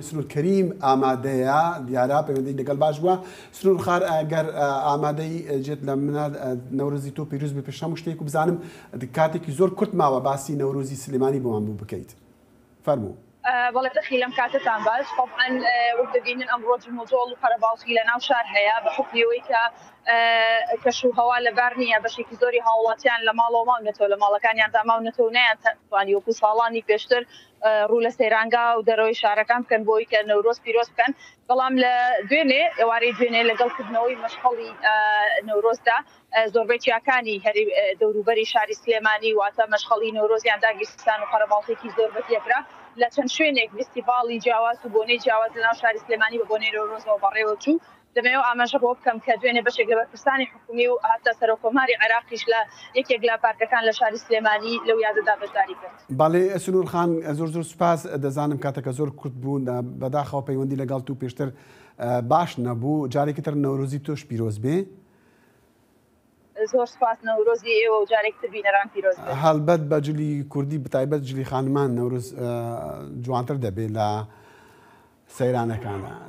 سنور کەریم ئامادەیە، دیارە پەیوەندی لەگەڵ باش بووە. سنور خار ئەگەر ئامادەی جێت لە منە نەورۆزی تۆ پیرۆز بێ پێش هەموو شتێک و بزانم کاتێکی زۆر کورت ماوە باسی نەورۆزی سلێمانی بۆمان بوو بکەیت. فەرموو. بەڵێ دەخی لەم کاتەتان باش. تەبعەن وەک دەبینن ئەمڕۆ جموجۆڵ و قەرەباڵخی لە ناو شار هەیە بە حوکمی ئەوەی کە کەش و هەوا لەبار نییە، بەشێکی زۆری هاوڵاتیان لە ماڵەوە ماونەتەوە، لە ماڵەکانیاندا ماونەتەوە و نەیانتوانی وەکو ساڵانی پێشتر ڕوو لە سەیرانگا و دەرەوەی شارەکان بکەن بۆی کە نەورۆز پیرۆز بکەن. بەڵام لە دوێنێ ئێوارەی دوێنێ لەگەڵ کردنەوەی مەشخەڵی نەورۆزدا زۆربەی چیاکانی هەری دەوروبەری شاری سلێمانی واتە مەشخەڵی نەورۆزیان داگیرسان و قەرەباڵخێکی زۆر بەتێکرا. لە چەند شوێنێک ڤیستیڤاڵی جیاواز و بۆنەی جیاواز لەناو شاری سلێمانی بە بۆنەی نەورۆزەوە بەڕێوەچوو. دەمەوێت ئاماژە بەوە بکەم کە دوێنێ بەشێک لە بەرپرسانی حکومی و هەتا سەرۆککۆماری عێراقیش لە یەکێک لە پارکەکان لە شاری سلێمانی لەو یادەدا بەشداری کرد. بەڵێ سنوور خان زۆر زۆر سوپاس، دەزانم کاتەکە زۆر کورت بوو، بەداخەوە پەیوەندی لەگەڵ تو پێشتر باش نەبوو، جارێکی تر نەورۆزی تۆش پیرۆز بێ. زۆر سوپاس، نەورۆزی ئێوە و جارێکی تر بینەران پیرۆز بێت. هەڵبەت بە جلی کوردی بەتایبەت جلی خانمان نەورۆز جوانتر دەبێ لە سەیرانەکانە.